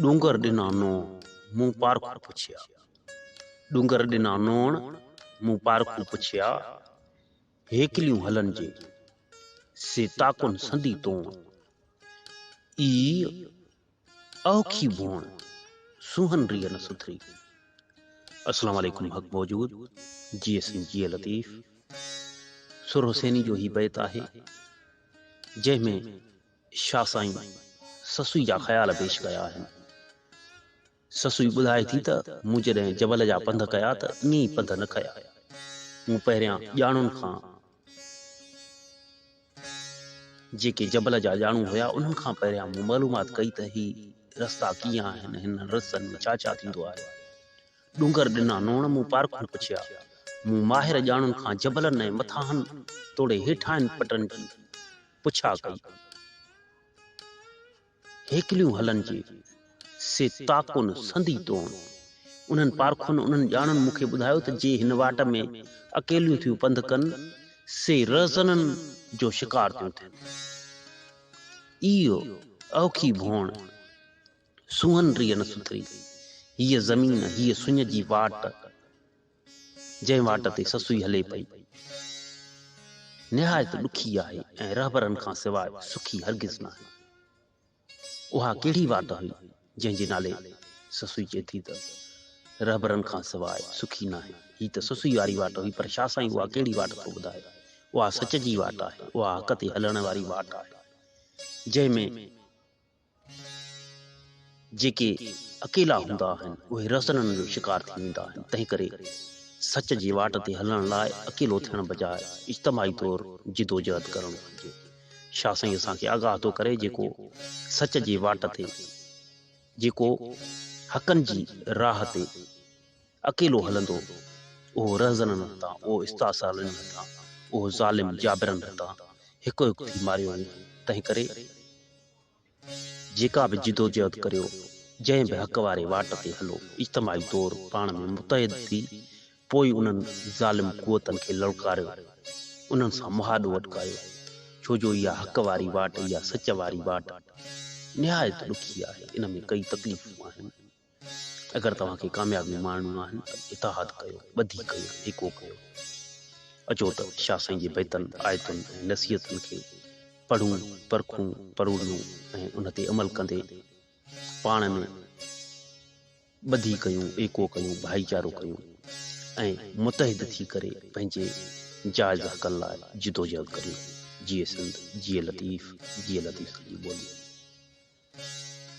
ڏونگر ڏنا نوڻ، مون پارکو پڇيا. ڏونگر ڏنا نوڻ، مون پارکو پڇيا. هيڪليون هلن جي، سي تاڪن سندي توڻ. ايء اوکي ڀوڻ، سونهن ريء نه سڌري. السلام عليڪم حق موجود جيئي سنڌ جيئي لطيف. سر حسيني جو هي بيت آهي، جنهن ۾ شاهه سائين سسئي جا خيال پيش ڪيا آهن. سسئي ٻڌائي ٿي ته مون جڏهن جبل جا پنڌ ڪيا ته ائين ئي پنڌ نه ڪيا. مون پهريان ڄاڻن کان جيڪي جبل جا ڄاڻو هيا انهن کان پهريان مون معلومات ڪئي ته هي رستا ڪيئن آهن، هنن رستن ۾ ڇا ڇا ٿيندو آهي. ڏونگر ڏنا نوڻ مون پارکن پڇيا. مون ماهر ڄاڻن کان جبلن ۽ مٿاهن توڙي هيٺاهن پٽن جي پڇا ڪئي. هيڪليون هلن جي، سي تاڪن سندي توڻ. انهن پارکن، انهن ڄاڻن مون کي ٻڌايو ته جي هن واٽ ۾ اڪيليون ٿيون پنڌ ڪن، سي رهزنن جو شڪار ٿيون ٿين. ايء اوکي ڀوڻ، سونهن ريء نه سٿري. هيء زمين، هيء سڃ جي واٽ، جنهن واٽ تي سسئي هلي پئي، نهايت ڏکي آهي ۽ رهبرن کان سواء سکي هرگز ناهي. اها ڪهڙي واٽ هئي، جنهن جي نالي سسئي چئي ٿي ته رهبرن کان سواء سکي ناهي. هي ته سسئي واري واٽ هئي، پر شاهه سائين اها ڪهڙي واٽ ٿو ٻڌائي؟ اها سچ جي واٽ آهي، اها حق تي هلڻ واري واٽ آهي، جنهن ۾. جيڪي اڪيلا هوندا آهن، اهي رهزنن جو شڪار ٿي ويندا آهن، تنهنڪري سچ جي واٽ تي هلڻ لاء اڪيلو ٿيڻ بجاء اجتماعي طور جدوجهد ڪرڻ گهرجي. شاهه سائين اسان کي آگاهه ٿو ڪري، جيڪو سچ جي واٽ تي، جيڪو حقن جي راهه تي اڪيلو هلندو، اهو رهزنن هٿان، اهو استحصالين هٿان، اهو ظالم جابرن هٿان هڪ هڪ ٿي ماريو ويندو، تنهنڪري. جيڪا به جدوجهد ڪريو، جنهن به حق واري واٽ تي هلو، اجتماعي طور پاڻ ۾ متحد ٿي پوء انهن ظالم قوتن کي للڪاريو، انهن سان مهاڏو اٽڪايو، ڇو جو اها حق واري واٽ، اها سچ واري واٽ نهايت ڏکي آهي، ان ۾ ڪئي تڪليفون آهن. اگر توهان کي ڪاميابيون ماڻڻيون آهن ته اتحاد ڪيو، ٻڌي ڪيو، ايڪو ڪيو. اچو ته شاهه سائين جي بيتن، آيتن ۽ نصيحتن کي پڙهون، پرکون، پروڙيون ۽ ان تي عمل ڪندي پاڻ ۾ ٻڌي ڪيون، ايڪو ڪيون، ڀائيچارو ڪيون ۽ متحد ٿي ڪري پنهنجي جائز حقن لاء جدوجهد ڪريون. جيئي سنڌ، جيئي لطيف، جيئي لطيف جي ٻولي.